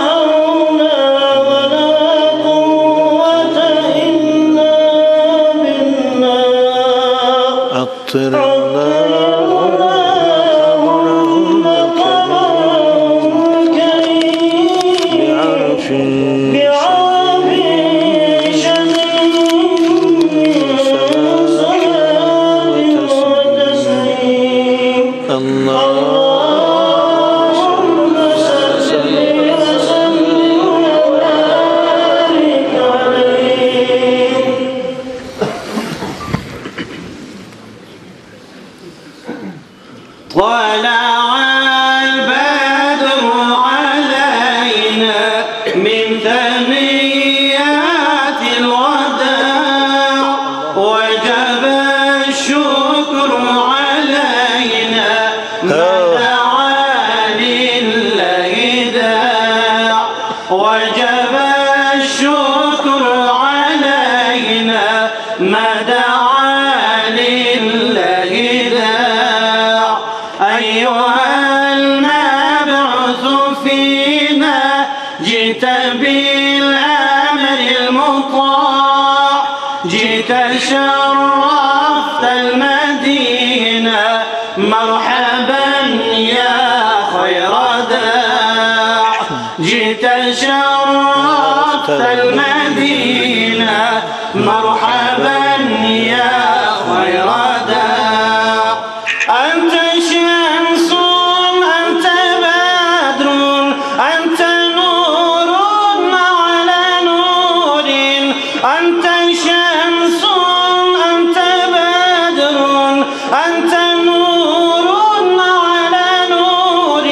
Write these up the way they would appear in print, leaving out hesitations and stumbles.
حول ولا قوة إلا بالله. عطر اللهم قبرهم الكريم بعرف شديد صلاة وتسليم. اللهم صل وسلم وبارك عليه. طلع البدر علينا من ثنيات الوداع، وجب الشكر علينا ما دعا لله داع، وجب الشكر علينا ما دعا لله داع. أيها المبعوث فينا جئت بالأمر المطاع، جئت شرفت المدينة، مرحبا يا خير داع. جئت شرفت المدينة، مرحبا يا خير داع. أنت شمس، أنت بدر، أنت نور على نور. أنت شمس، أنت بدر، أنت نور على نور.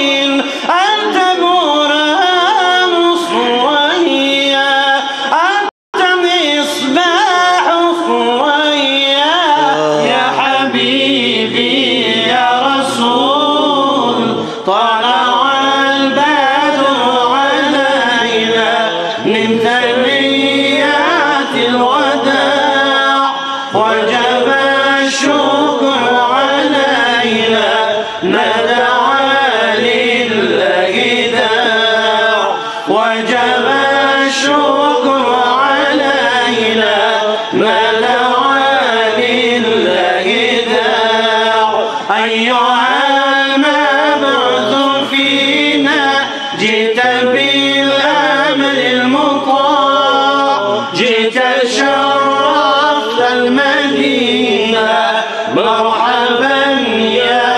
أنت برهان الثريا، أنت مصباح الثريا. يا حبيبي يا رسول، طلع البدر علينا من ثنيات الوداع، وجب الشكر علينا ما دعا لله داع، وجب الشكر علينا ما دعا لله داع. أيها المبعوث فينا جئت بالأمر المطاع، جئت شرفت المدينة، مرحبا يا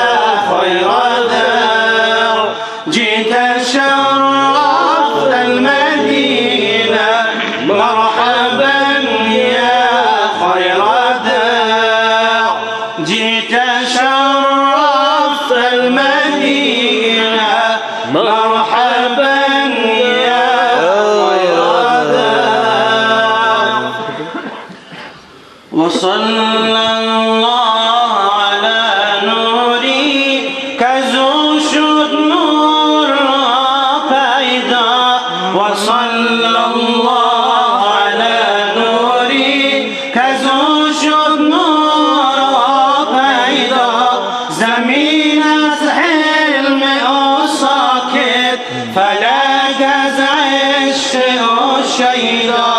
خير داع. جئت شرفت المدينة، مرحبا يا خير داع. جئت شرفت المدينة، مرحبا يا خير داع. وصلى الله على نوري كزو شد نور پیدا، وصلى الله على نوري كزو شد نور پیدا. زمین از حلم او ساکت، فلک از عشق او شیدا.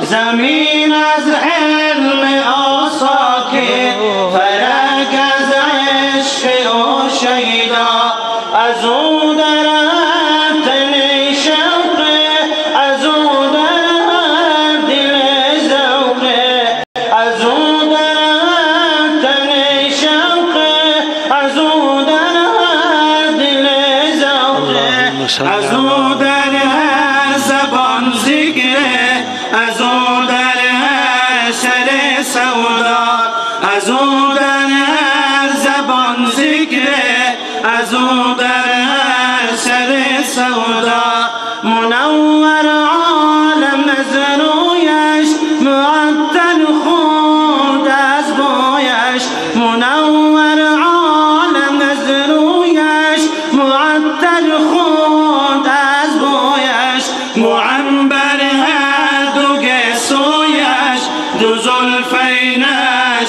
زمین از حلم او ساکت، فلک از عشق او شیدا. از او در تن شوق، از او در دل ذوق، از او در تن شوق، از او در دل ذوق. از او در هر زبان ذکر، از او در هر سر سودا، از او در هر زبان ذکر، از او در هر سر سودا. منور عالم از رویش، معطر خود از بویش. منور عالم از رویش، معطر خود از بویش. معنبر هر دو گسویش، دو زلفین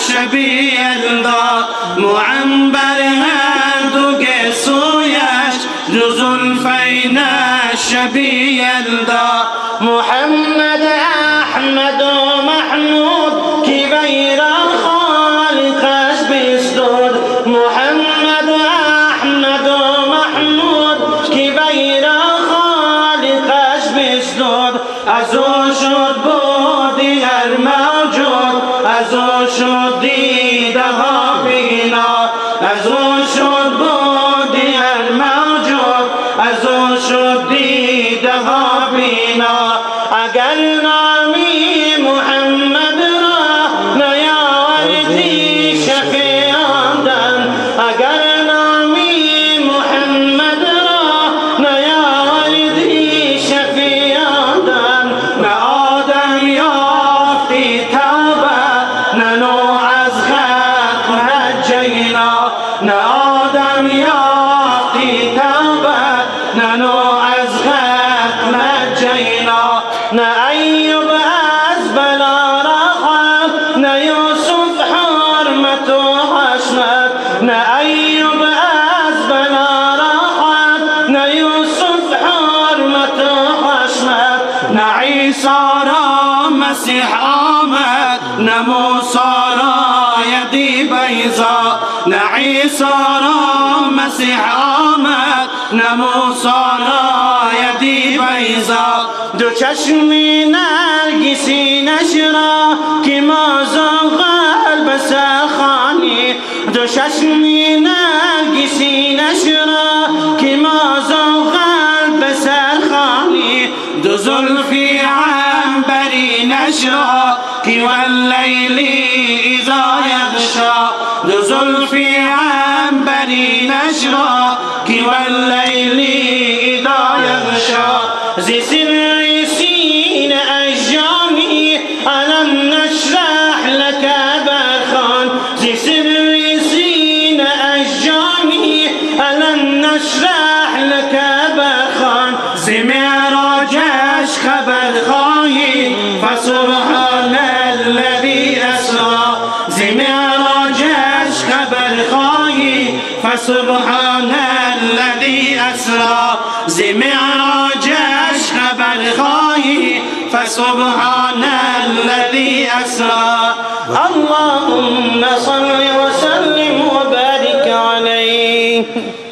شبیه یلدا. معنبر هر دو گسویش، دو زلفین شبی یلدا. محمد احمد و محمود کی غیر خالقش بستود. محمد احمد و محمود کی غیر خالقش بستود. از او شد بودی هر موجود، از او شد دیده ها بینا. از او شد بودی هر موجود، از او شد دیده ها بینا. اگر نامی محمد را نیاوردی شفیع آمدن، اگر نامی محمد را نیاوردی شفیع آمدن. نه آدم یافتی توبه، نه نوح از غرق نجینا. نه آدم یافتی توبه، نه نوح از غرق نجینا. نه ایوب از بلا راحت، نه یوسف حرمت و حشمت. نه ایوب از بلا راحت، نه یوسف حرمت و حشمت. نه عیسی را مسیح آمد، نه موسی را یدی بیضا. نه عیسی را مسیح آمد، نه موسی را یدی بیضا. دو چشمی نرگسی نشرا که ما قلب سرخانی. دو چشمی نرگسی نشرا که ما قلب سرخانی. دو زلفی عنبری نشرا که واللیل اذا یغشا. دو زلفی عنبری نشرا که واللیل اذا یغشا. زی سر سین اجامی الم نشرح لك برخان. زی سر سین اجامی الم نشرح لك برخان. زی معراجش خبر خواهی فسبحان الذی اسرا. زی معراجش خبر خواهی فسبحان الذی اسرا. زی معراجش خبر خواهی فسبحان الذی اسرا. اللهم صل وسلم وبارك عليه.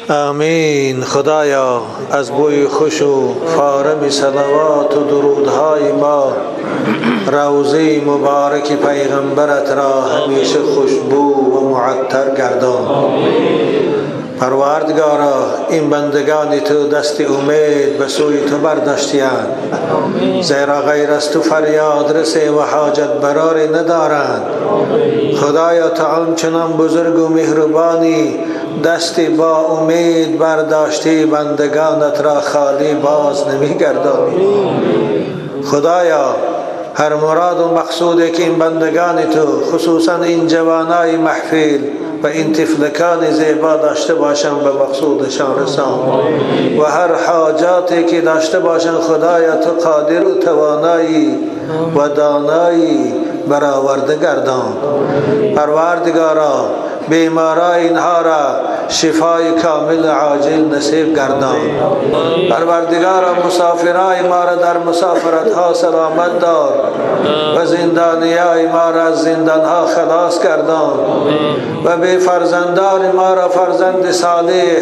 آمین. خدایا از بوی خوش و فارم صلوات و درودهای ما روضه مبارک پیغمبرت را همیشه خوشبو و معطر گردان. پروردگارا این بندگان تو دست امید به سوی تو برداشتی‌اند، زیرا غیر از تو فریاد رسه و حاجت براری ندارند. خدایا تو آنچنان بزرگ و مهربانی، دست با امید برداشتی بندگانت را خالی باز نمیگردانی. خدایا هر مراد و مقصودی که این بندگان تو خصوصا این جوانای محفل و این طفلکان زیبا داشته باشند به مقصودشان رسان، و هر حاجاتی که داشته باشند خدایا تو قادر و توانایی و دانایی برآورده گردان. پروردگارا بیمارای اینها را شفای کامل عاجل نصیب گردان. پروردگارا مسافرای ما را در مسافرت ها سلامت دار و زندانیای ما را از زندان ها خلاص گردان و به فرزندان ما را فرزند صالح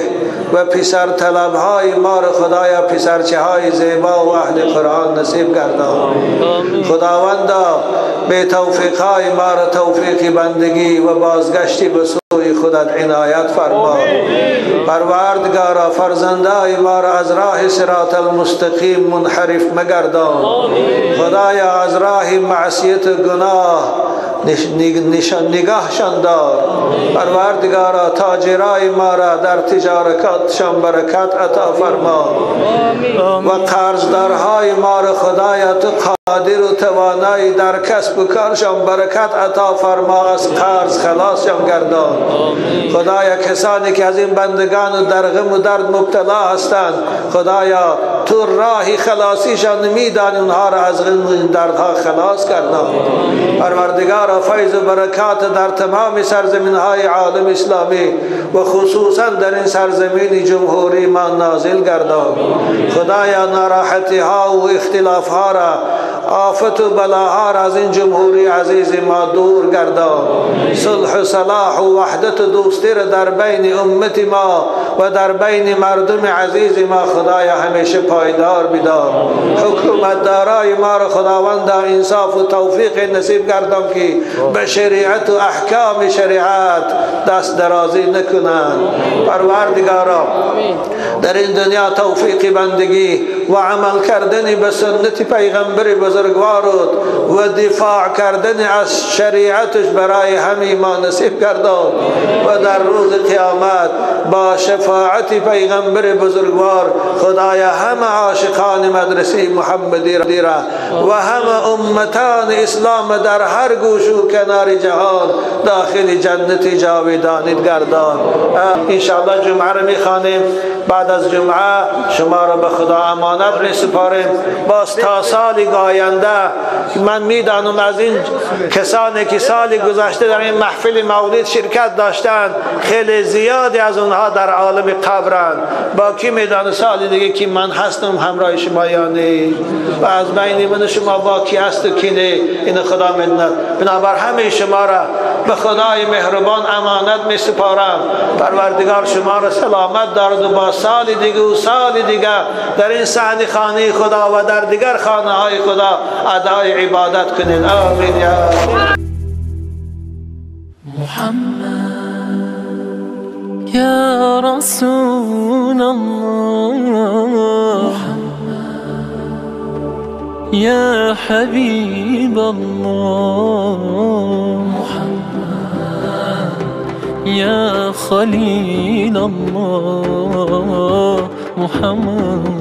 و پسر طلب های ما را خدایا پسرچه های زیبا و اهل قرآن نصیب گردان. خداوندا به توفیق های ما را توفیق بندگی و بازگشتی به سوی خودت عنایت فرما. پروردگارا فرزندای ما را از راه صراط المستقیم منحرف مگردان. خدایا از راه معصیت و گناه نگاهشان دار. پروردگارا تاجرای ما را در تجارتشان برکت عطا فرما و قرضدارهای ما را خدایا تو قادر و توانایی در کسب و کارشان برکت عطا فرما، از قرض خلاصشان گردان. خدایا کسانی که از این بندگان و در غم و درد مبتلا هستند، خدایا تو راه خلاصیشان میدانی، اونها را از غم و دردها خلاص گردان. پروردگار را فیض و برکات در تمام سرزمین های عالم اسلامی و خصوصا در این سرزمین جمهوری ما نازل گردان. خدایا ناراحتی ها و اختلاف ها را، آفت و بلاها را از این جمهوری عزیز ما دور گردان. صلح و صلاح و وحدت و دوستی را در بین امت ما و در بین مردم عزیز ما خدایا همیشه پایدار بدار. حکومت دارای ما را خداوند انصاف و توفیق نصیب گردان که به شریعت و احکام شریعت دست درازی نکنند. پروردگارا در این دنیا توفیق بندگی و عمل کردن به سنت پیغمبر بزرگوارت و دفاع کردن از شریعتش برای همه ما نصیب گردان و در روز قیامت با شفاعت پیغمبر بزرگوار خدایا همه عاشقان مدرسه محمدی را و همه امتان اسلام در هر گوش و کنار جهان داخل جنت جاودانیت گردان. انشاءالله جمعه را میخوانیم. بعد از جمعه شما را به خدا امانت میسپاریم. باز تا سال آینده من میدانم از این کسانی که سال گذشته در این محفل مولد شرکت داشتند خیلی زیادی از اونها در عالم قبرند. با کی میدانه سال دیگه که من هستم همراه شما یا نه و از بین من شما با کی هست و کی نه، این خدا میداند. بنابر همه شما را به خدای مهربان امانت می سپارم. پروردگار شما را سلامت دارد و با سال دیگه و سال دیگه در این صحن خانه خدا و در دیگر خانه های خدا ادای عبادت کنید. آمین یا محمد یا رسول الله یا حبیب الله یا خلیل الله محمد.